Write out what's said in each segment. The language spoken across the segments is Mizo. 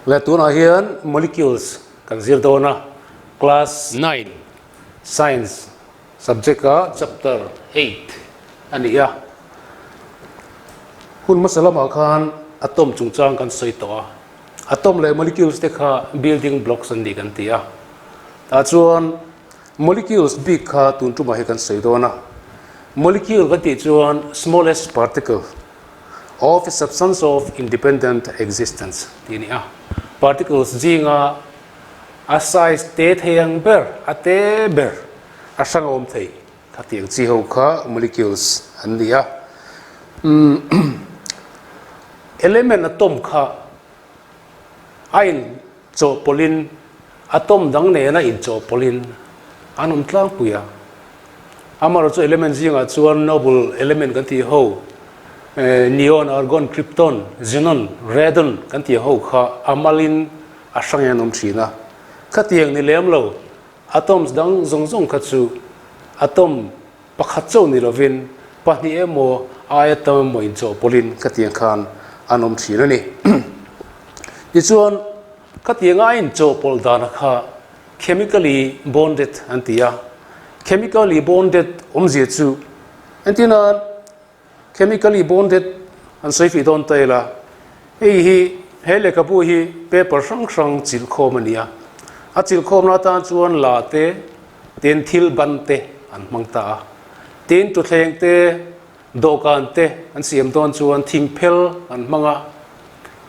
Le tunah hian molecules kan zir dawn a, class 9 science subject a chapter 8 a ni a. Hun hmasa lamah khan atom chungchang kan sawi tawh a, atom leh molecules te kha building blocks an ni kan ti a. Tah chuan molecules bik kha tun tumah hi kan sawi dawn a. Molecule kan tih chuan smallest particle of a substance of independent existence tih a ni a. Particles zinga a size te thei ang ber, a te ber, a hrang a awm thei kha tih ang chi ho kha molecules an ni a. Element atom kha a inchawhpawlhin atom dang nena inchawhpawlhin an awm tlangpui a. Amaherawhchu element zingah chuan noble element kan tih ho, neon, argon, krypton, xenon, radon kan tih ho kha a malin a hrangin an awm thin a. Khatiang ni lem lo atoms dang zawng zawng kha chu atom pakhat chauh ni lovin pahnih emaw aia tam emaw inchawhpawlhin khatiang khan an awm thin a ni. Tichuan, khatianga a inchawhpawlh dana kha chemically bonded an ti a. Chemically bonded awmzia chu entirnan chemically bonded an sawi fih dawn ta ila, hei hi he lehkhabu hi paper hrang hrang chilh khawm a ni a. A chilh khawmna atan chuan la te, tin thil ban te an hmang ta a. Tin tuthleng te, dawhkan te an siam dawn chuan thing phel an hmang a,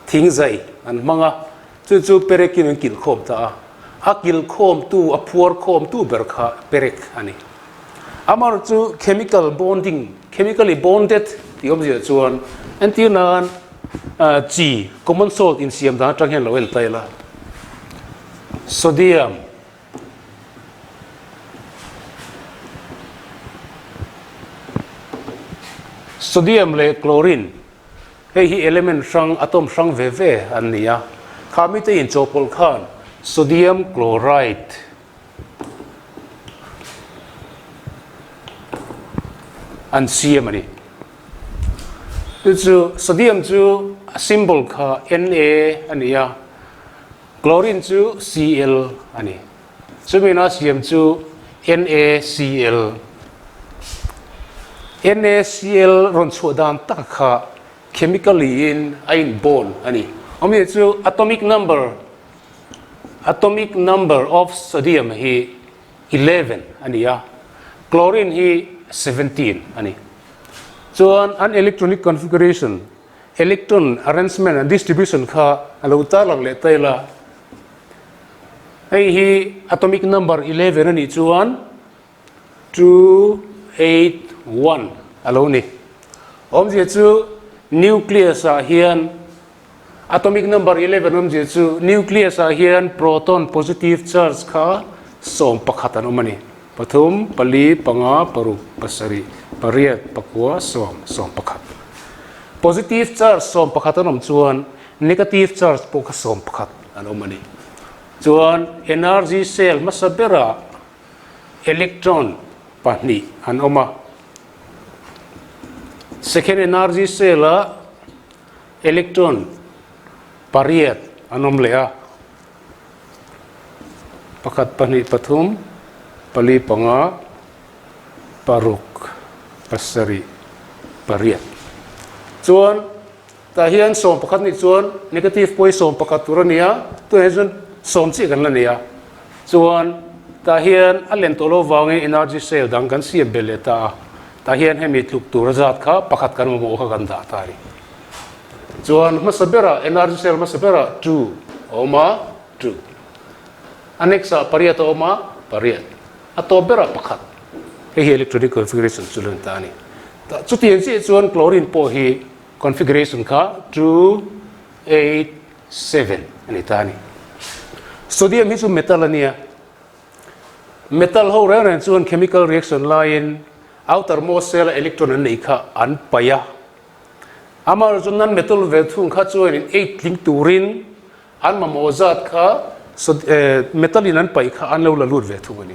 thing zai an hmang a, chu chu perekin an kilh khawm ta a. A kilh khawmtu, a phuar khawmtu ber kha perek a ni. Amaherawhchu chu chemical bonding, chemically bonded tih awmzia chuan entir nan chi, common salt insiam dan atang hian lo en ta ila. Sodium. Sodium leh chlorine hei hi element hrang atom hrang ve ve an ni a, kha mite inchawhpawlh khan sodium chloride an siam a ni. Chu chu sodium chu a symbol kha Na a ni a. Chlorine chu Cl a ni. Chumi na siam chu NaCl. NaCl rawn chhuah dan taka kha chemically in a in bond a ni. Awmzia chu atomic number, atomic number of sodium hi 11 a ni a, chlorine hi 17 a ni. Chuan an electronic configuration Electron arrangement and distribution kha a lo tarlang leh ta ila. Hei hi atomic number 11 a nih chuan 281 a lo ni. Awmzia chu nucleus ah hian atomic number 11 awmzia chu nucleus ah hian proton positive charge kha 11 an awm a ni. Pathum, pali, panga, paruk, pasarih, pariat, pakua, sawm, 11. Positive charge 11 an awm chuan negative charge pawh kha 11 an awm a ni. Chuan energy cell hmasa berah electron pahnih an awm a. Second energy cell ah electron pariat an awm leh a. Pakhat, pahnih, pathum, pali, panga, paruk, pasarih, pariat. Chuan tah hian 11 nih chuan negative pawh hi 11 tur a ni a, tunah hian chuan sawm chiah kan la nei a. Chuan tah hian a len tawh loh vangin energy cell dang kan siam belh leh ta a, tah hian hemi tluk tur a zat kha pakhat kan mamawh kha kan dah ta a ni. Chuan hmasa berah energy cell hmasa berah two a awm a, two. A next ah pariat a awm a, pariat. A tawp berah pakhat. Hei hi electronic configuration chu lo ni ta a ni. Chutiang chiah chuan chlorine pawh hi configuration kha two, eight, seven a ni ta a ni. Sodium hi chu metal a nia. Metal ho reng reng chuan chemical reaction laiin outermost shell a electron an neih kha an paih a. Amaherawhchu chu non metal ve thung kha chuanin ei tling turin an mamawh zat kha metal in an paih kha an lo la lut ve thung a ni.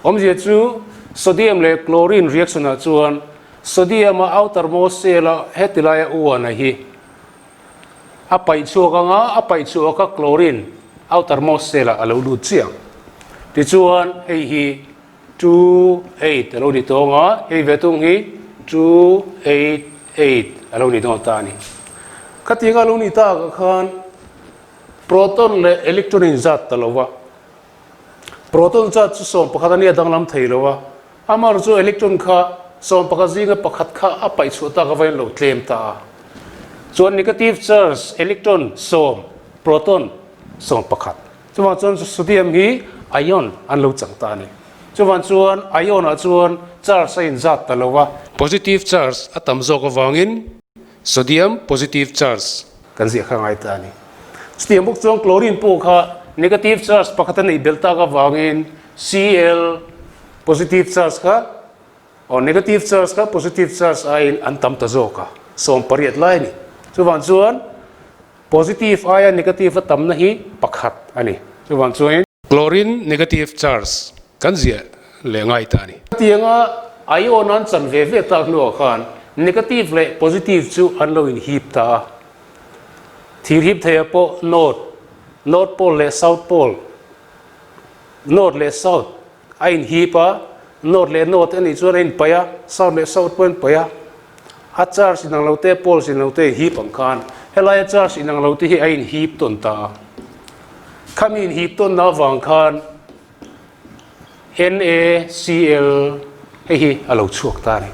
Awmzia chu sodium leh chlorine reaction ah chuan sodium a outermost shell a heti laia uana hi. A paih chhuak ang a, a paih chhuah kha chlorine outermost shell ah a lo lut chiah ang. Tichuan hei hi 2 8 a lo ni tawng a, hei ve tung hi 2 8 8 a lo ni dawn ta a ni. Khatiang a lo ni tak ah khan proton leh electron in zat ta lo va, proton zat chu 11 a nia danglam thei lo a, Amaherawh chu electron kha 11 zinga pakhat kha a paih chhuah tak avangin lo tlem ta a. Chuan negative charge electron sawm, proton 11. Chuvang chuan sodium hi ion an lo chang ta a ni. Chuvang chuan ion ah chuan charge a inzat ta lo a. Positive charge a tam zawk avangin sodium positive charge kan ziah kha ngai ta a ni. Chutiang bawk chuan chlorine pawh kha negative charge pakhat a neih belh tak avangin Cl positive charge kha aw negative charge kha positive charge aiin an tam ta zawk a, 18 lai a ni. Chuvang chuan positive aia negative a tamna hi pakhat a ni. Chuvang chuan chlorine negative charge kan ziah leh ngai ta a ni. Hetianga ion an chan ve ve tak hnuah khan negative leh positive chu an lo inhip ta a. Thir hip theiah pawh north, north pole leh south pole, North leh South a inhip a, North leh North a nih chuan a inpaih a, South leh South pawh a inpaih a. A charge inang lo te, poles inang lo te a inhip ang khan helaia charge inang lo te hi a inhip tawn ta a. Khami inhip tawnna avang khan NaCl hei hi a lo chhuak ta a ni,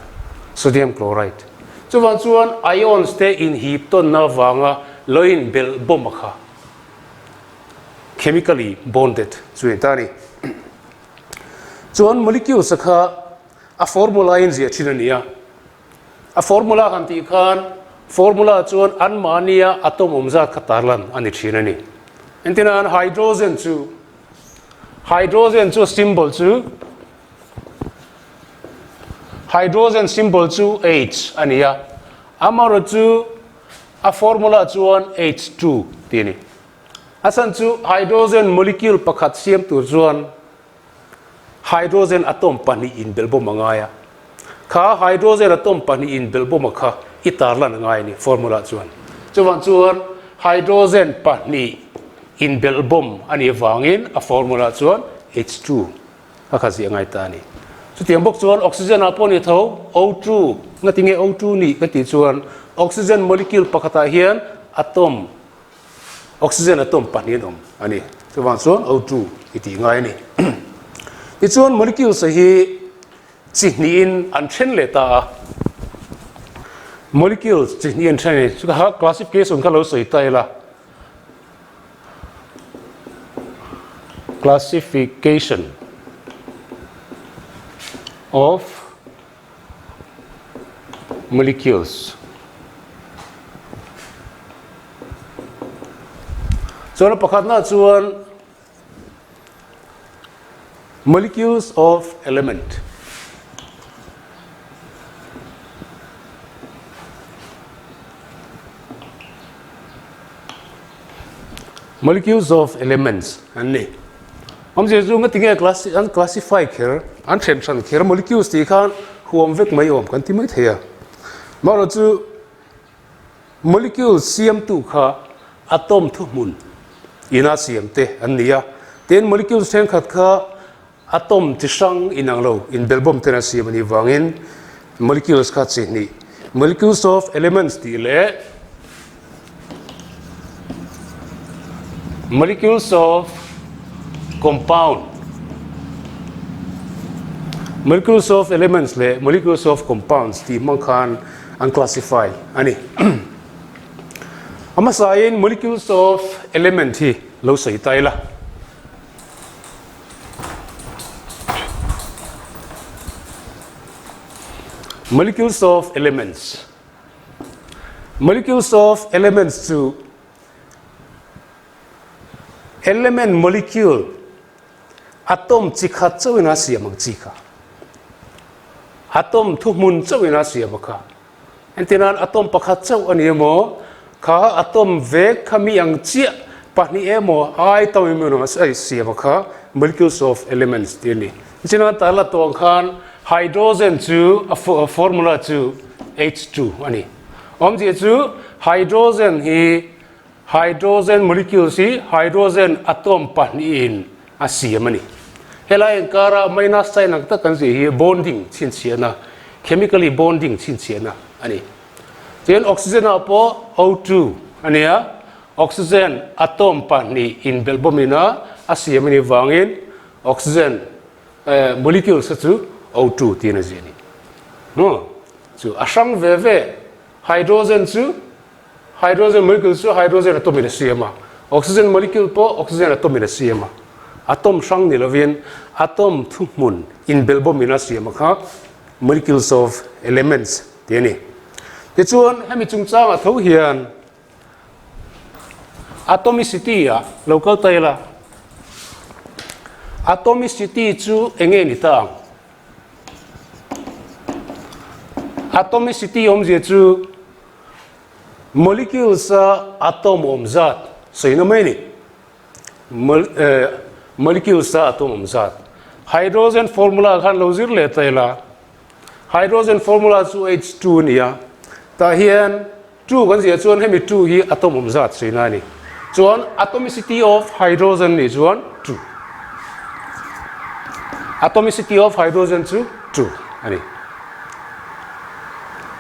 sodium chloride. Chuvang chuan ions te inhip tawnna avanga lo inbelh bawm a kha. Chemically bonded chu a ni ta a ni. Chuan molecules a kha a formula in ziah thin a ni a. A formula han tih khan formula chuan anmahnia atom awm zat kha tarlan a ni thin a ni. Engtin hydrogen chu hydrogen chu symbol chu hydrogen symbol chu H a ni a. Amaherawhchu chu A formula chuan H2 tih a ni. A chhan chu hydrogen molecule pakhat siam tur chuan hydrogen atom pahnih inbelhbawm a ngai a. Kha hydrogen atom pahnih inbelhbawm a kha i tarlan a ngai a ni formula chuan. Chuvang chuan hydrogen pahnih inbelhbawm a nih avangin a formula chuan H2. A kha ziah ngai ta a ni. Chutiang bawk chuan oxygen ah pawh ni tho O2 nga tinge O2 nih ka tih chuan oxygen molecule pakhatah hian atom oxygen atom pahnih an awm a ni. Chuvang chuan O2 i tih ngai a ni. Tichuan molecules a hi chi hnihin an then leh ta a. Molecules chi hnih an then a ni. Chutah classification kha lo sawi ta ila. Classification of molecules. Chuan a pakhatna chuan Molecules of element. Molecules of elements an ni. Awmzia chu nga tinge class an classify kher an then hran kher molecules tih khan huam vek mai awm kan ti mai thei a. Amaherawhchu chu Molecule siamtu kha atom thuhmun ina siam te an ni a, tin molecules thenkhat kha atom chi hrang inang lo inbelhbawm ten a siam a nih vangin molecules kha chi hnih molecules of elements tih leh molecules of compound molecules of elements leh molecules of compounds tih hmang khan an classify a ni. A hmasain molecules of element hi lo sawi ta ila. Molecules of elements. Molecules of elements chu element molecule Atom chi khat chauhin a siam ang chi kha. Atom thuhmun chauhin a siam a kha. Entirnan atom pakhat chauh a ni emaw, kha atom vek kha mi ang chiah pahnih emaw ai tam emaw emaw a siam a kha molecules of elements tih a ni. Nichina kan tarla tawh ang khan hydrogen chu a formula chu H2 a ni. Awmzia chu hydrogen hi. Hydrogen molecules hi hydrogen atom pahnihin a siam a ni. Helai inkara minus sign ang tak kan zir hi bonding chhinchhiahna, chemically bonding chhinchhiahna a ni. Tin, oxygen ah pawh O2 a ni a, oxygen atom pahnih inbelhbawmin a a siam a nih vangin oxygen molecules kha chu O2 tiin a zir a ni. Chu a hrang ve ve hydrogen chu Hydrogen molecule chu hydrogen atom in a siam a, oxygen molecule pawh oxygen atom in a siam a. Atom hrang ni lovin atom thuhmun inbelhbawm in a siam a kha molecules of elements tih a ni. Tichuan hemi chungchangah tho hian atomicity ah lo kal ta ila, atomicity chu eng nge ni ta ang? Atomicity awmzia chu Molecules a atom awm zat sawi na mai a ni. Molecules a atom awm zat. Hydrogen formula khan lo zir leh ta ila. Hydrogen formula chu H2 a ni a. Tah hian 2 kan ziah chuan hemi 2 hi atom awm zat sawi na a ni. Chuan atomicity of hydrogen nih chuan 2. Atomicity of hydrogen chu 2 a ni.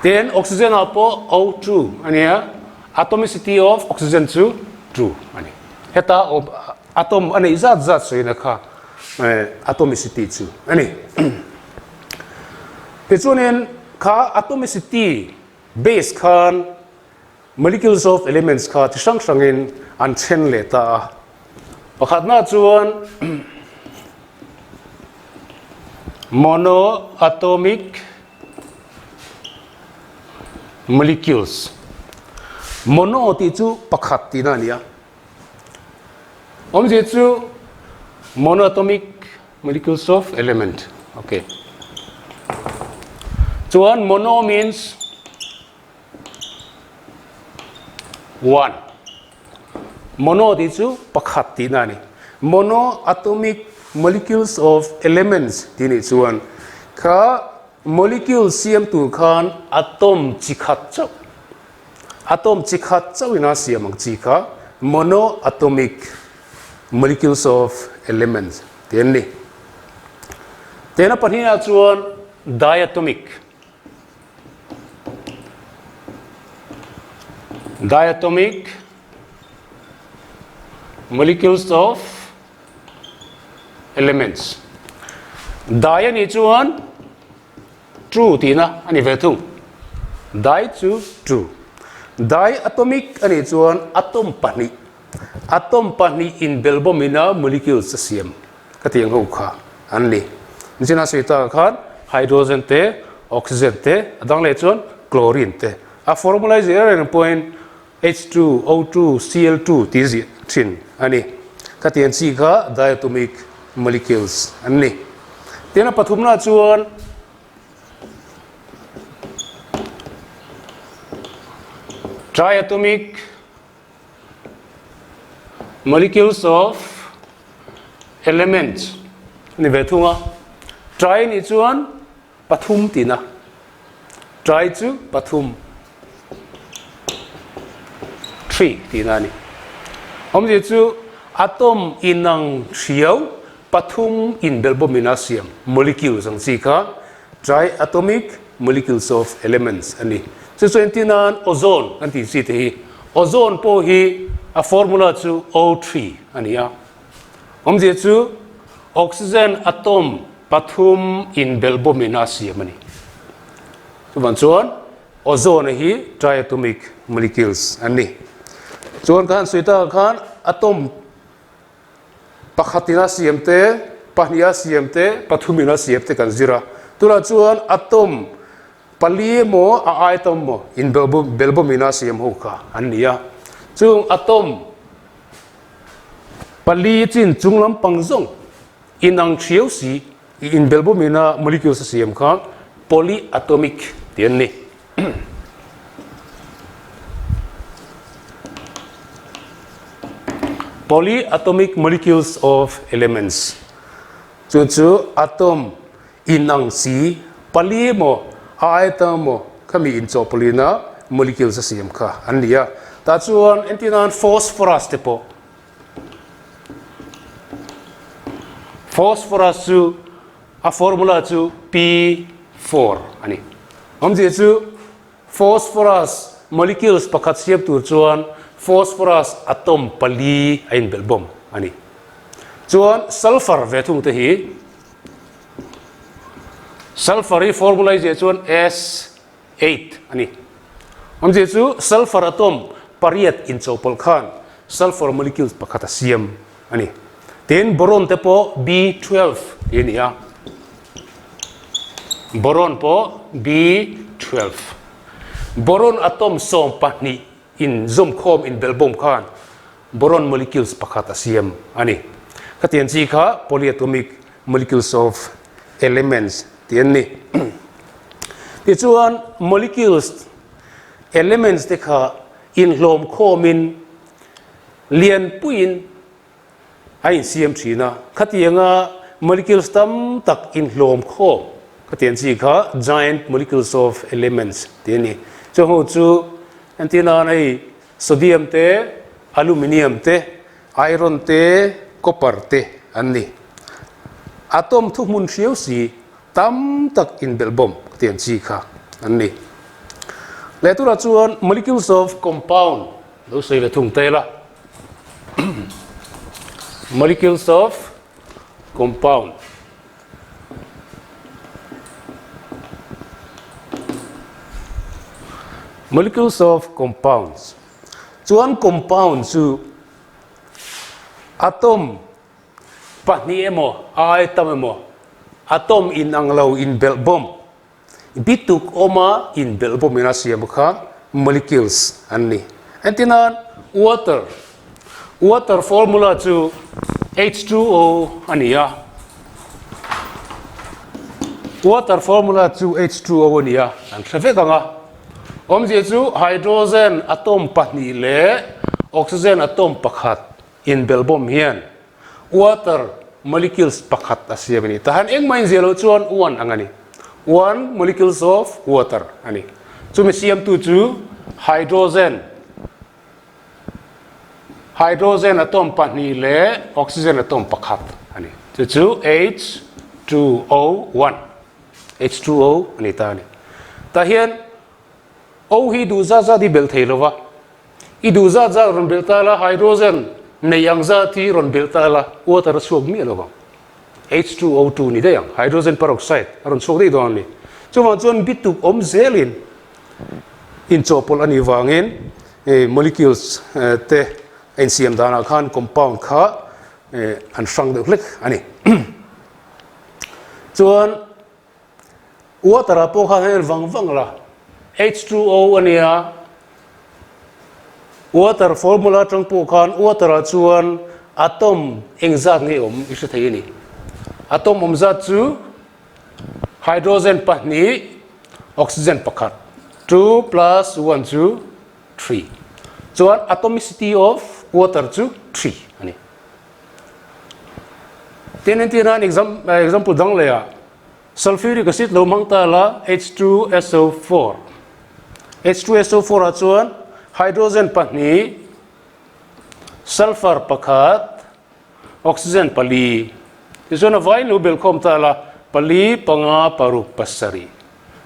Tin, oxygen ah pawh O2 a nia, atomicity of oxygen chu 2 a ni. Heta atom a neih zat zat sawina kha atomicity chu a ni. Tichuanin kha atomicity base khan Molecules of elements kha chi hrang hrangin an then leh ta a. Pakhatna chuan monoatomic molecules. Mono tih chu pakhat tihna a ni a. Awmzia chu monoatomic molecules of element. Okay. Chuan mono means 1. Mono tih chu pakhat tihna a ni. Monoatomic molecules of elements tih nih chuan kha molecule siam tur khan atom chi khat chauh, atom chi khat chauhin a siam ang chi kha monoatomic molecules of elements tih an ni. Tena pahnihah chuan diatomic. Diatomic molecules of elements. Di a nih chuan two tihna a ni ve thung. Di chu two. Diatomic a nih chuan atom pahnih. Atom pahnih inbelhbawmina molecules a siam. Ka tih ang ho kha an ni. Nichina sawi takah khan hydrogen te, oxygen te, a dang leh chuan chlorine te. A formula hi ziah reng pawhin H2, O2, Cl2 tih ziah thin a ni. Ka tih ang chi kha diatomic molecules an ni. Tin a pathumnaah chuan triatomic Molecules of elements a ni ve thung a, tri nih chuan pathum tihna, tri chu pathum, three tihna a ni. Awmzia chu atom inang hriau pathum inbelhbawmin a siam molecules ang chi kha Triatomic molecules of elements a ni. Chu chu entir nan ozone kan tih chi te hi. Ozone pawh hi a formula chu O3 a ni a. Awmzia chu oxygen atom pathum inbelhbawmin a siam a ni. Chuvang chuan ozone hi triatomic molecules an ni. Chuan ka han sawi takah khan atom Pakhatin a siam te, pahnih a siam te, pathumin a siam te kan zir a. Tunah chuan atom pali emaw a ai tam emaw inbelhbawmin a siam ho kha an ni a. Chung atom pali chin chung lampang zawng inang thiau si i inbelhbawmin a molecules a siam kha polyatomic tih an ni. Polyatomic molecules of elements chu chu atom inang si pali emaw a aita emaw khami inchawhpawlhina molecules a siam kha an ni a. Tah chuan entir nan phosphorus te pawh phosphorus chu a formula chu P4 a ni. Awmzia chu phosphorus molecules pakhat siam tur chuan phosphorus atom pali a inbelh bawm a ni. Chuan sulphur ve thung te hi sulphur hi formula i ziah chuan S8 a ni. Awmzia chu sulphur atom pariat inchawhpawlh khan sulphur molecules pakhat a siam a ni. Tin, boron te pawh B12 tih a ni a. Boron pawh B12. Boron atom 12 inzawmkhawm inbelhbawm khan boron molecules pakhat a siam a ni. Khatiang chi kha polyatomic molecules of elements tih an ni. Tichuan molecules elements te kha inhlawm khawmin lianpuiin a insiam thin a. Khatianga molecules tam tak inhlawm khawm khatiang chi kha giant molecules of elements tih a ni. Chung ho chu entir nan hei sodium te, aluminium te, iron te, copper te an ni. Atom thuhmun hriau si tam tak inbelhbawm khatiang chi kha an ni. Leh turah chuan molecules of compound lo sawi ve thung ta ila. Molecules of compound. Molecules of compounds. Chuan compound chu atom pahnih emaw ai tam emaw atom inang lo inbelh bawm Bituk awma inbelh bawmin a siam kha molecules an ni. Entirnan water, water formula chu H2O a ni a. Water formula chu H2O a ni a, an hre vek ang a. Awmzia chu hydrogen atom pahnih leh oxygen atom pakhat inbelh bawm hian Water molecules pakhat a siam a ni. Tahan engmah inziah loh chuan one ang a ni. One molecules of water a ni. Chumi siamtu chu hydrogen, hydrogen atom pahnih leh oxygen atom pakhat a ni. Chu chu H2O1, H2O a ni ta a ni. Tah hian O hi duh zat zat hi belh thei lo va. I duh zat zat rawn belh ta la, hydrogen nei ang zat hi rawn belh ta la, water a chhuak miah lo vang. H2O2 ni daih ang, hydrogen peroxide a rawn chhuak daih dawn a ni. Chuvang chuan bituk awm zelin inchawhpawlh a nih vangin molecules te a insiam danah khan compound kha an hrang deuh hlek a ni. Chuan Water ah pawh khan en vang vang la, H2O a nia, water formula atang pawh khan water ah chuan atom eng zat nge awm i hre thei a ni. Atom awm zat chu hydrogen pahnih, oxygen pakhat, two plus one chu three. Chuan atomicity of water chu three a ni. Tin entir nan example dang leh ah Sulfuric acid lo hmang ta la H2SO4. H2SO4 ah chuan hydrogen pahnih, sulfur pakhat, oxygen pali. Tichuan a vaiin lo belhkhawm ta la pali, panga, paruk, pasarih.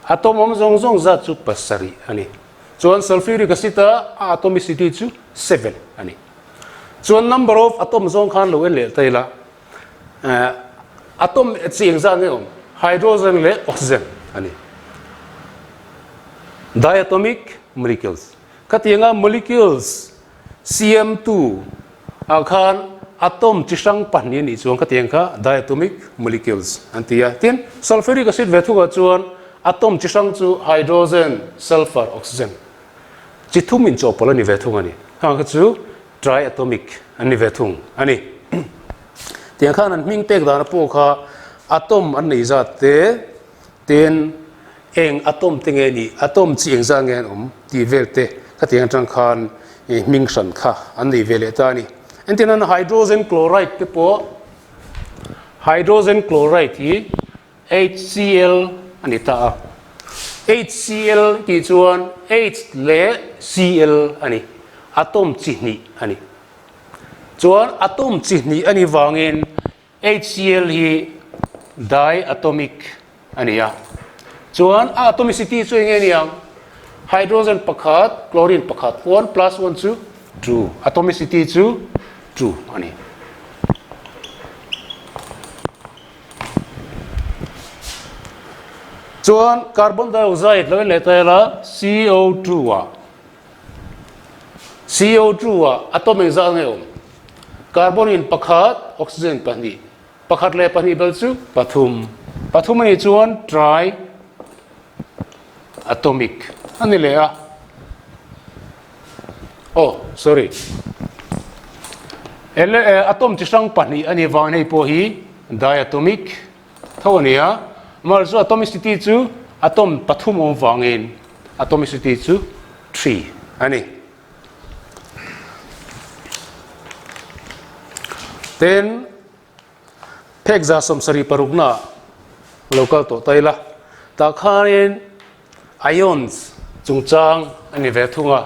Atom awm zawng zawng zat chu pasarih a ni. Chuan sulfuric acid a a atomicity chu seven a ni. Chuan number of atom zawng khan lo en leh ta ila Atom chi engzah nge awm? Hydrogen leh oxygen a ni. Diatomic molecules. Khatianga molecules siamtu ah khan atom chi hrang pahnih a nih chuan khatiang kha diatomic molecules an ti a. Tin, sulfuric acid ve thungah chuan atom chi hrang chu hydrogen, sulfur, oxygen chi thum inchawhpawlh a ni ve thung a ni. Khang kha chu Triatomic an ni ve thung a ni. Tiang khan an hming pek dana pawh kha atom an nei zat te, tin eng atom te nge nih, atom chi eng zat nge an awm tih vel te khatiang atang khan hming hran kha an nei ve leh ta a ni. Entirnan hydrogen chloride te pawh hydrogen chloride hi HCl a ni ta a. HCl tih chuan H leh Cl a ni. Atom chi hnih a ni. Chuan atom chi hnih a nih vangin HCl hi diatomic a ni a. Chuan a atomicity chu eng nge ni ang? Hydrogen pakhat, chlorine pakhat, one plus one chu two. Atomicity chu two a ni. Chuan carbon dioxide lo in leh ta ila CO2 ah CO2 ah atom engzat nge awm? Carbon in pakhat, oxygen pahnih. Pakhat leh pahnih bel chu pathum. Pathum a nih chuan tri atomic a ni leh a. Oh, sorry. Ele atom chi hrang pahnih a nih vangin hei pawh hi diatomic tho a ni a. Amaherawhchu atomicity chu atom pathum awm vangin atomicity chu three a ni. Tin, phek 76 na lo kal tawh ta ila, tah khanin ions chungchang a ni ve thung a.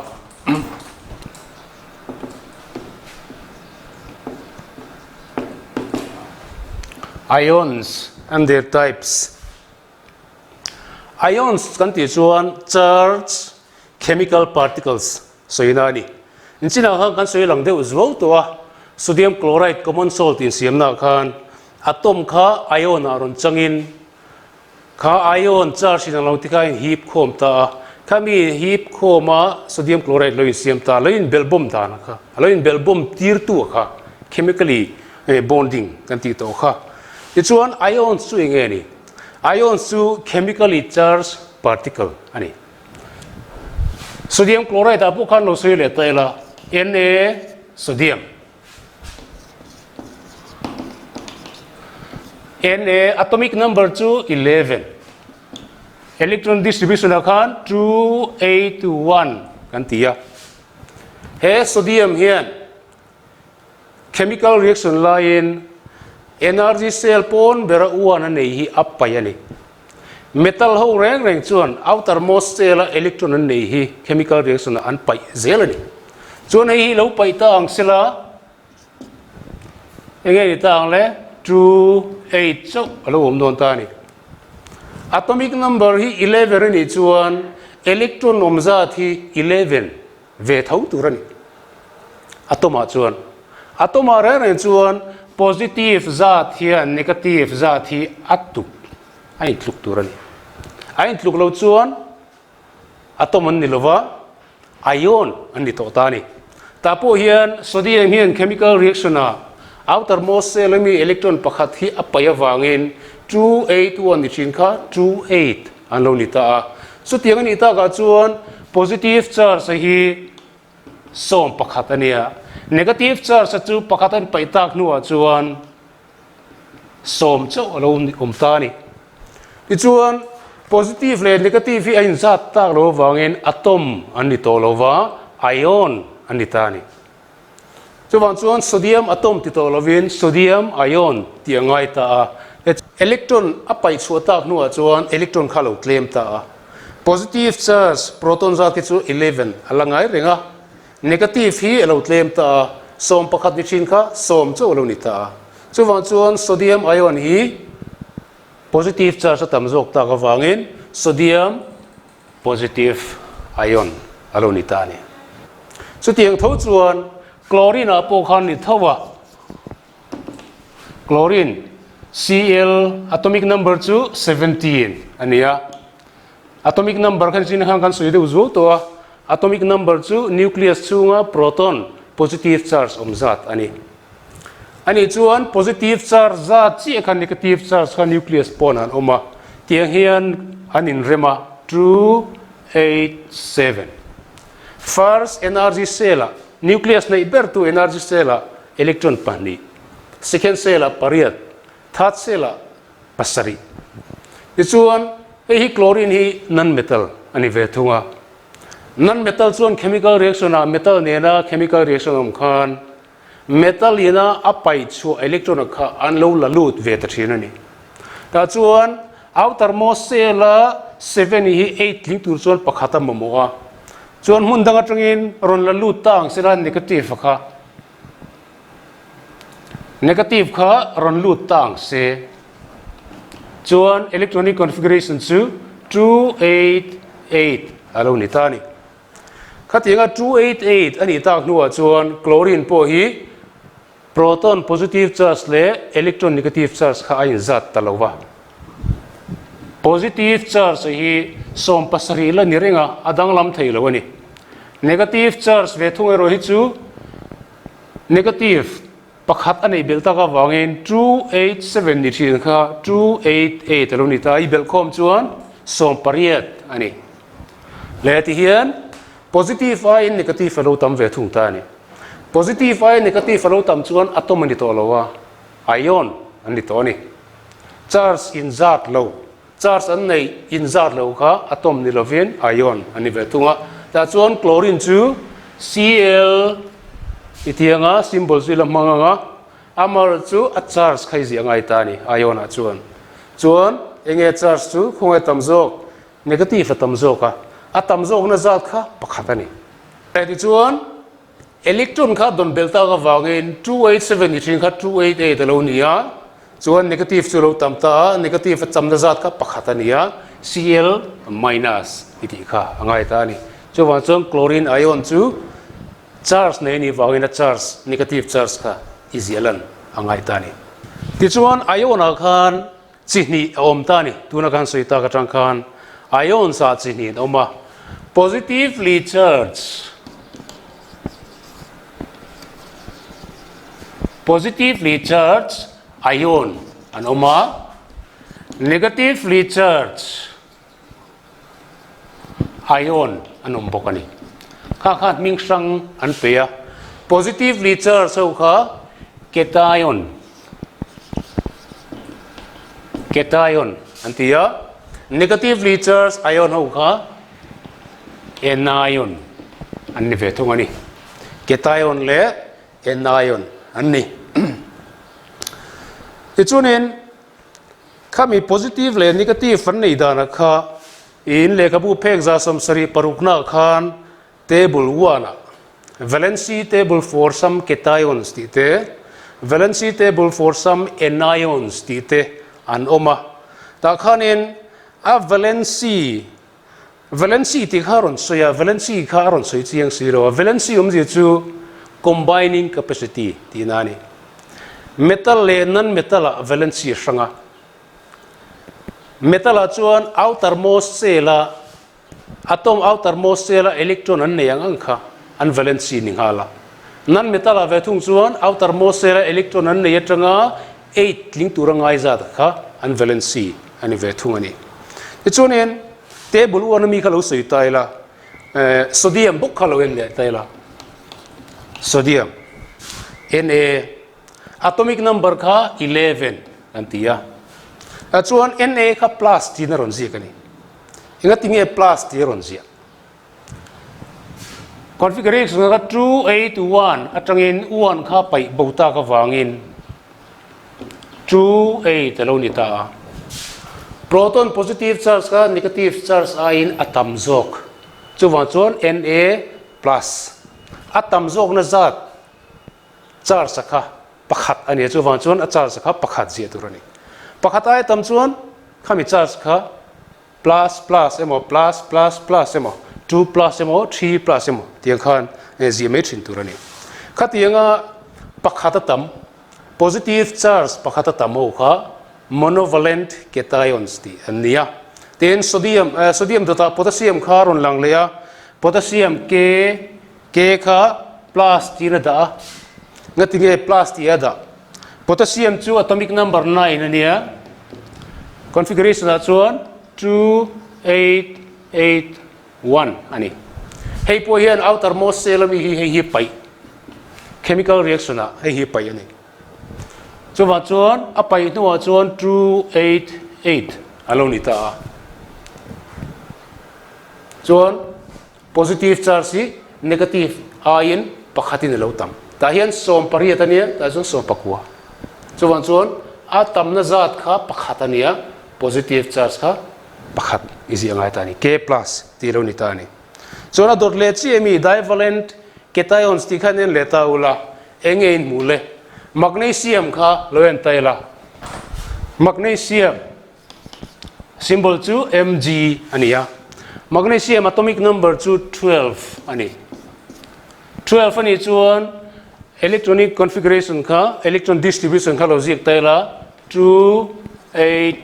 Ions and their types. Ions kan tih chuan charge chemical particles sawina a ni. Inchinah khan kan sawi lang deuh zuau tawh a, sodium chloride common salt insiamnaah khan atom kha ion ah rawn changin kha ion charge in ang lo te kha a inhip khawm ta a, khami inhip khawma sodium chloride lo insiam ta, lo inbelhbawm dan kha, a lo inbelhbawm tirtu a kha chemically bonding kan tih tawh kha. Tichuan ions chu eng nge ni? Ions chu chemically charged particle a ni. Sodium chloride ah pawh khan lo sawi leh ta ila, Na sodium. Na atomic number chu 11. Electron distribution ah khan 2, 8, 1 kan ti a. He sodium hian Chemical reaction laiin energy cell pawn bera uan a nei hi a paih a ni. Metal ho reng reng chuan outermost cell a electron an nei hi chemical reaction ah an paih zel a ni. Chuan hei hi lo paih ta ang sela enge ni ta ang le? 2, 8 chauh a lo awm dawn ta a ni. Atomic number hi 11 a nih chuan electron awm zat hi 11. ve tho tur a ni. Atom-ah chuan atom-ah reng reng chuan positive zat hian negative zat hi a tuk a intluk tur a ni. A intluk lo chuan atom an ni lova, ion an ni tawh ta a ni. Tah pawh hian sodium hian chemical reaction-ah outermost shell ami electron pakhat hi a paih avangin 281 ni thin kha 28 An lo ni ta a. Chutiang a nih takah chuan positive charge a hi 11 a nia. Negative charge a chu pakhat an paih tak hnuah chuan sawm chauh a lo awm ta a ni. Tichuan positive leh negative hi a inzat tak lo avangin atom an ni tawh lo va, ion an ni ta a ni. Chuvang chuan sodium atom ti tawh lovin sodium ion tih a ngai ta a. Electron a paih chhuah tak hnuah chuan electron kha a lo tlem ta a. Positive charge proton zat hi chu 11 a la ngai reng a. Negative hi a lo tlem ta a, 11 ni thin kha sawm chauh a lo ni ta a. Chuvang chuan sodium ion hi positive charge a tam zawk tak avangin sodium Positive ion a lo ni ta a ni. Chutiang tho chuan chlorine ah pawh khan ni tho a, chlorine, Cl, atomic number chu 17 a ni a. Atomic number khan chin khan kan sawi deuh zuau tawh a, atomic number chu nucleus chhunga proton positive charge awm zat a ni. A nih chuan positive charge zat chiah khan negative charge kha nucleus pawn an awm a, tiang hian an inrem a, 2, 8, 7. First energy cell ah nucleus neih ber tu energy cell ah electron pahnih, second cell ah pariat, third cell ah pasarih. Tichuan hei hi chlorine hi non-metal a ni ve thung a, non-metal chuan chemical reaction ah metal nena chemical reaction awm khan Metal ina a paih chhuah electron ah kha an lo la lut ve ta thin a ni. Tah chuan outermost shell a seven hi eight tling tur chuan pakhat a mamawh a. Chuan hmun dang atangin rawn la lut ta ang sela negative a kha. Negative kha rawn lut ta ang se. Chuan electronic configuration chu 288 a lo ni ta a ni. Khatianga 288 a nih tak hnuah chuan chlorine pawh hi Proton positive charge leh electron negative charge kha a inzat ta lo va. Positive charge hi 70 la ni reng a, a danglam thei lo a ni. Negative charge ve thung erawh hi chu negative pakhat a neih belh tak avangin 287 ni thin kha 288 a lo ni ta a, i belhkhawm chuan 18 a ni. Leh tihian positive aiin negative a lo tam ve thung ta a ni. Positive aiin negative a lo tam chuan atom a ni tawh lo a, ion an ni tawh a ni. Charge inzat lo, charge an neih inzat lo kha atom ni lovin ion an ni ve thung a. Tah chuan chlorine chu Cl i tianga symbol chu i la hmang ang a, amaherawhchu chu a charge kha i ziah ngai ta a ni ion ah chuan. Chuan enge charge chu khawngaih tam zawk Negative a tam zawk a, a tam zawkna zat kha pakhat a ni. Tichuan, electron kha dawn belh tak avangin 287 ni thin kha 288 a lo ni a, chuan negative chu a lo tam ta a, negative a chamna zat kha pakhat a ni a, Cl minus i tih kha a ngai ta a ni. Chuvang chuan chlorine ion chu charge nei a nih vangin a charge, negative charge kha i ziah lan a ngai ta a ni. Tichuan, ion ah khan Chi hnih a awm ta a ni. Tuna kan sawi tak atang khan ions ah chi hnih an awm a, positively charged, positively charged ion an awm a, negatively charged ion an awm bawk a ni. Kha kha hming hrang an pe a, positively charged ho kha cation cation an ti a, negatively charged ion ho kha anion an ni ve thung a ni. Cation leh anion an ni. Tichuanin Khami positive leh negative an nei danah kha in lehkhabu phek 76 na khan table one ah valency table for some cations tih te, valency table for some anions tih te an awm a. Tah khanin a valency, valency tih kha a rawn sawi a, valency kha a rawn sawi chiang si lo a. Valency awmzia chu combining capacity tihna a ni. Metal leh non-metal ah valency a hrang a. Metal ah chuan outermost shell a atom outermost shell a electron an nei ang ang kha an valency ni nghal a. Non-metal ah ve thung chuan outermost shell a electron an nei atanga eight tling tura ngai zat kha an valency a ni ve thung a ni. Tichuanin table uan ami kha lo sawi ta ila, sodium bawk kha lo en leh ta ila. Sodium, Na, atomic number kha 11 an ti a. Chuan Na kha plus tiin a rawn ziak a ni. Engatinge plus tih a rawn ziah? Configuration kha 281 atangin 1 kha paih bo tak avangin 28 a lo ni ta a. Proton positive charge kha negative charge aiin a tam zawk. Chuvang chuan Na plus a tam zawkna zat charge a kha pakhat a ni a, chuvang chuan a charge a kha pakhat ziah tur a ni. Pakhat aia tam chuan khami charge kha plus plus emaw plus plus plus emaw 2 plus emaw 3 plus emaw tiang khan ziah mai thin tur a ni. Khatianga pakhat a tam positive charge pakhat a tam ho kha monovalent cations tih an ni a. Tin sodium sodium dawtah potassium kha rawn lang leh a, potassium K K kha plus tiin a dah a, ngatinge plus tih a dah? Potassium chu atomic number 9 a nia, configuration ah chuan 2, 8, 8, 1 a ni. Hei pawh hian outermost shell ami hi hei hi paih, chemical reaction ah hei hi paih a ni. Chuvang chuan a paih hnuah chuan 2, 8, 8 a lo ni ta a. Chuan Positive charge hi negative aiin pakhatin a lo tam. Tah hian 18 a nia, tah chuan 19. Chuvang chuan a tamna zat kha pakhat a nia, positive charge kha pakhat i ziah ngai ta a ni, K plus tih a lo ni ta a ni. Chuan a dawt leh chiah mi divalent cations tih kha en leh ta ula, eng nge in hmuh le? Magnesium kha lo en ta ila. Magnesium symbol chu Mg a ni a. Magnesium atomic number chu 12 a ni. 12 a nih chuan electronic configuration kha, electron distribution kha lo ziak ta ila, 2, 8,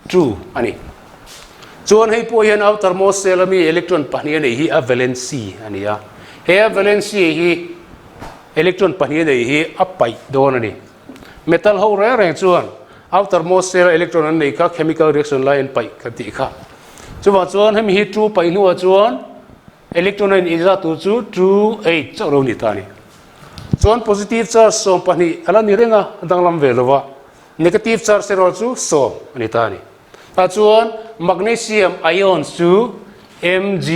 2 a ni. Chuan hei pawh hian outermost shell ami electron pahnih a neih hi a valency a ni a. He a valency hi electron pahnih a neih hi a paih dawn a ni. Metal ho reng reng chuan outermost shell a electron an neih kha chemical reaction lai an paih kan tih kha. Chuvang chuan hemi hi 2 paih hnuah chuan electron a inzah tur chu 2, 8 chauh lo ni ta a ni. Chuan positive charge 12 a la ni reng a, a danglam ve lo va. Negative charge erawh chu sawm a ni ta a ni. Tah chuan magnesium ions chu Mg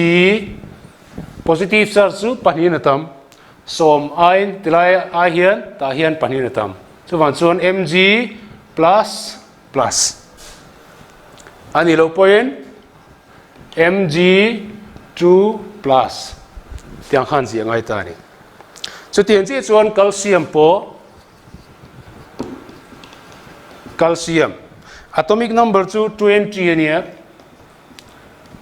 positive charge chu pahnihin a tam. Sawm aiin tilai ai hian tah hian pahnihin a tam. Chuvang chuan Mg plus plus a nih loh pawhin Mg 2 plus tiang khan ziah ngai ta a ni. Chutiang chiah chuan calcium pawh Calcium. Atomic number chu 20 a nia.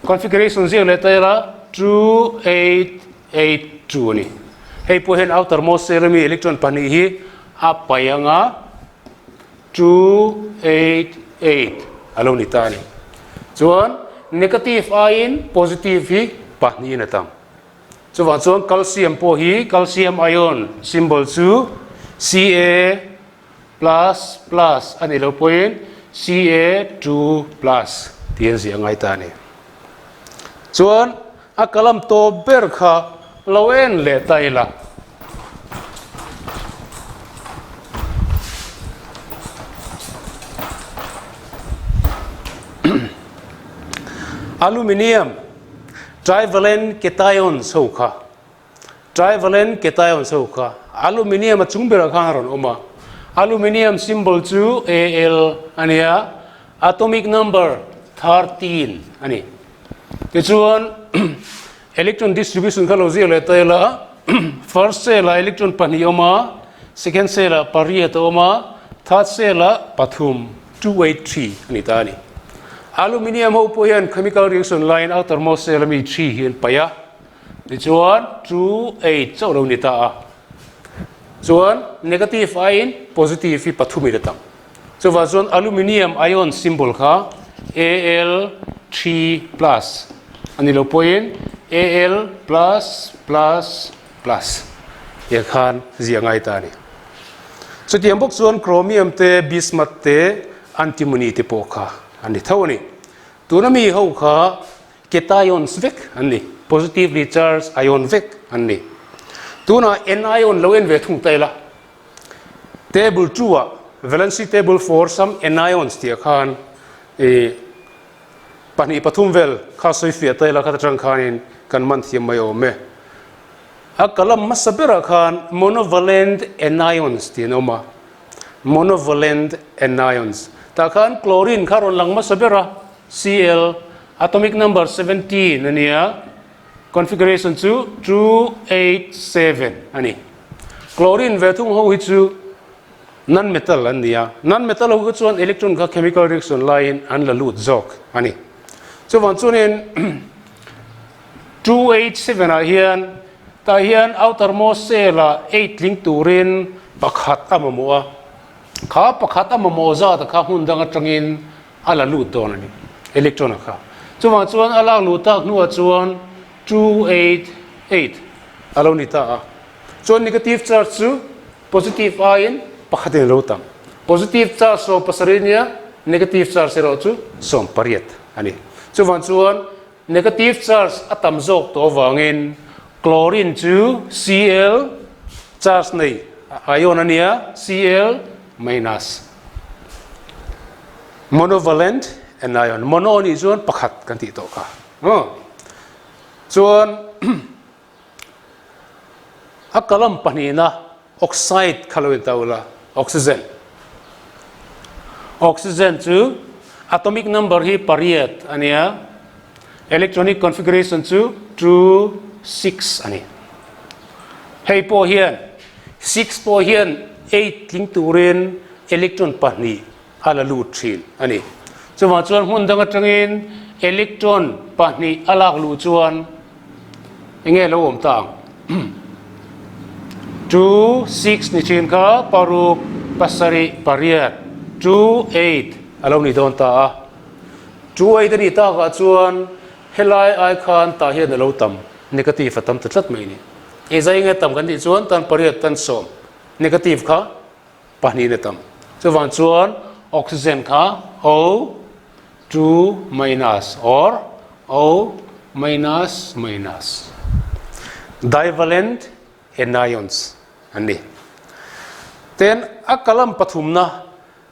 Configuration ziak leh ta ila 2, 8, 8, 2 a ni. Hei pawh hian outermost shell ami electron pahnih hi a pai anga 2, 8, 8 a lo ni ta a ni. Chuan negative aiin positive hi pahnihin a tam. Chuvang chuan calcium pawh hi calcium ion symbol chu Ca plus plus a nih loh pawhin Ca2 plus tih an ziah ngai ta a ni. Chuan a kalam tawp ber kha lo en leh ta ila. Aluminium. Trivalent cations ho kha Trivalent cations ho kha aluminium a chung berah khan a rawn awm a. Aluminium symbol chu Al a ni a, atomic number 13 a ni. Tichuan electron distribution kha lo ziak leh ta ila, first shell ah electron pahnih a awm a, second shell ah pariat a awm a, third shell ah pathum. 283 a ni ta a ni. Aluminium ho pawh hian chemical reaction laiin outermost shell ami 3 hi an paih a, tichuan 28 chauh lo ni ta a. Chuan negative aiin positive hi pathum in a tam. Chuvang chuan aluminium ion symbol kha Al 3 plus a ni lo pawhin Al plus plus plus tiang khan ziah ngai ta a ni. Chutiang bawk chuan chromium te, bismuth te, antimony te pawh kha an ni tho a ni. Tuna mi ho kha cations vek an ni, positively charged ion vek an ni. Tunah anion lo en ve thung ta ila, table 2 ah valency table for some anions tih ah khan ih pahnih pathum vel kha sawi fiah ta ila kha atang khanin kan man thiam mai awm e. A kalam hmasa berah khan monovalent anions tih an awm a, monovalent anions. Tah khan chlorine kha a rawn lang hmasa ber a, Cl, atomic number 17 a nia, configuration chu 287 a ni. Chlorine ve thung ho hi chu non-metal an ni a, non-metal ho kha chuan electron kha chemical reaction laiin an la lut zawk a ni. Chuvang chuanin 287 ah hian tah hian outermost shell ah eight tling turin pakhat a mamawh a, kha pakhat a mamawh zat kha hmun dang atangin a la lut dawn a ni electron ah kha. Chuvang chuan a lak luh tak hnuah chuan 288 a lo ni ta a, chuan negative charge chu positive aiin pakhatin a lo tam. Positive charge 17 nia negative charge erawh chu 18 a ni. Chuvang chuan Negative charge a tam zawk tawh avangin chlorine chu Cl charge nei ion a nia, Cl minus. Monovalent anion, mono nih chuan pakhat kan tih tawh kha. Chuan a kalam pahnihna Oxide kha lo in ta ula, oxygen. Oxygen chu atomic number hi pariat a nia, electronic configuration chu 2. 2, 6 a ni. Hei pawh hian 6 pawh hian 8 tling turin electron pahnih a la lut thin a ni. Chuvang chuan hmun dang atangin electron pahnih a lak luh chuan eng nge lo awm ta ang? 2, 6 ni thin kha paruk, pasarih, pariat, 2, 8 a lo ni dawn ta a. 2, 8 a nih takah chuan helai ai khan tah hian a lo tam, negative a tam ta tlat mai a ni. Engzai nge tam kan tih chuan tan pariat tan sawm negative kha pahnihin a tam. Chuvang chuan oxygen kha O 2 minus or O minus minus divalent anions an ni. Ten a kalam pathumna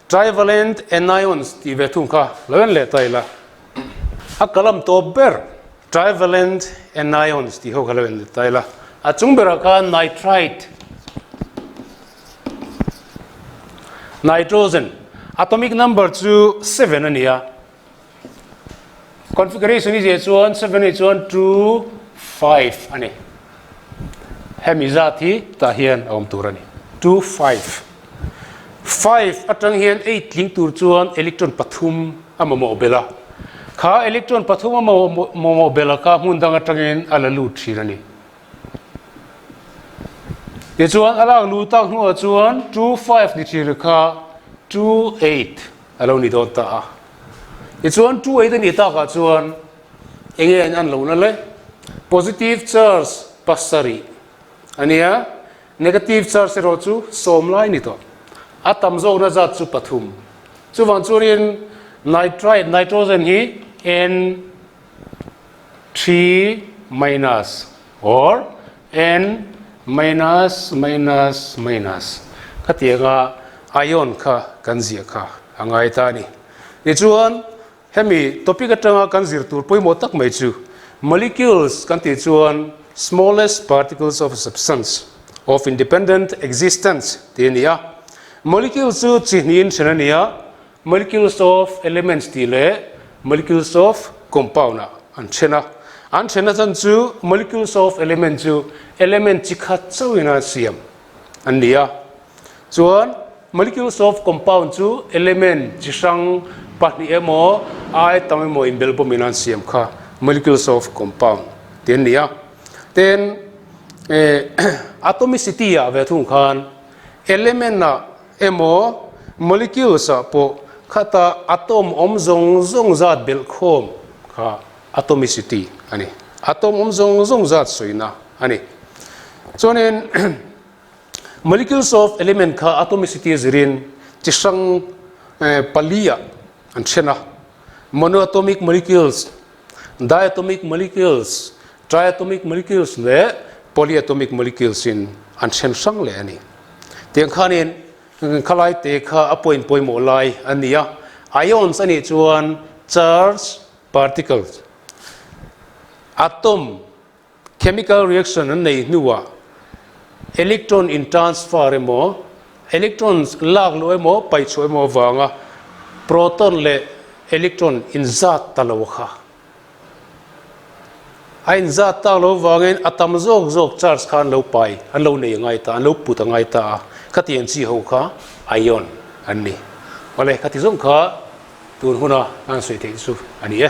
trivalent anions tih ve thung kha lo en leh ta ila. A kalam tawp ber Trivalent anions tih ho kha lo en ta ila. A chung berah khan nitrite, nitrogen, atomic number chu seven a ni a. Configuration i ziah chuan seven a nih chuan 2, 5 a ni. Hemi zat hi tah hian a awm tur a ni. 2, 5. 5 atang hian eight tling tur chuan electron pathum a mamawh belh a. Kha electron pathum a mamawh belh a kha hmun dang atangin a la lut thin a ni. Tichuan a lak luh tak hnuah chuan 2 5 ni thin kha 2 8 a lo ni dawn ta a. Tichuan 2 8 a nih takah chuan eng nge an lohna le? Positive charge pasarih a nia. Negative charge erawh chu sawm lai ni tawh. A tam zawkna zat chu pathum. Chuvang chuanin nitrite, nitrogen hi N 3 minus or N minus minus minus khatianga ion kha kan ziah kha a ngai ta a ni. Tichuan Hemi topic atanga kan zir tur pawimawh tak mai chu molecules kan tih chuan smallest particles of a substance of independent existence tih a ni a. Molecules chu chi hnihin then a ni a, molecules of elements tih leh molecules of compound ah an then a. An then nachhan chu molecules of element chu element chi khat chauhin a siam an ni a. Chuan molecules of compound chu element chi hrang pahnih emaw ai tam emaw inbelh bawmin an siam kha molecules of compound tih an ni a. Tin eh atomicity ah ve thung khan element ah emaw molecules ah pawh khata atom awm zawng zawng zat belh khawm kha atomicity a ni. Atom awm zawng zawng zat sawina a ni. Chuanin Molecules of element kha atomicity zirin chi hrang pali ah an then a, monoatomic molecules, diatomic molecules, triatomic molecules leh polyatomic molecules in an then hrang leh a ni. Tiang khanin khalai te kha a point pawimawh lai a ni a, ions a nih chuan charge particles, atom, Chemical reaction an nei hnuah electron in transfer emaw, electrons lak luh emaw, paih chhuah emaw avanga proton leh electron inzat ta lo kha. A inzat tak lo avangin a tam zawk zawk charge kha an lo pai, an lo nei ngai ta, an lo put a ngai ta a, khatiang chi ho kha ion an ni. Awle, khati zawng kha tun huna an sawi theih chu a ni e.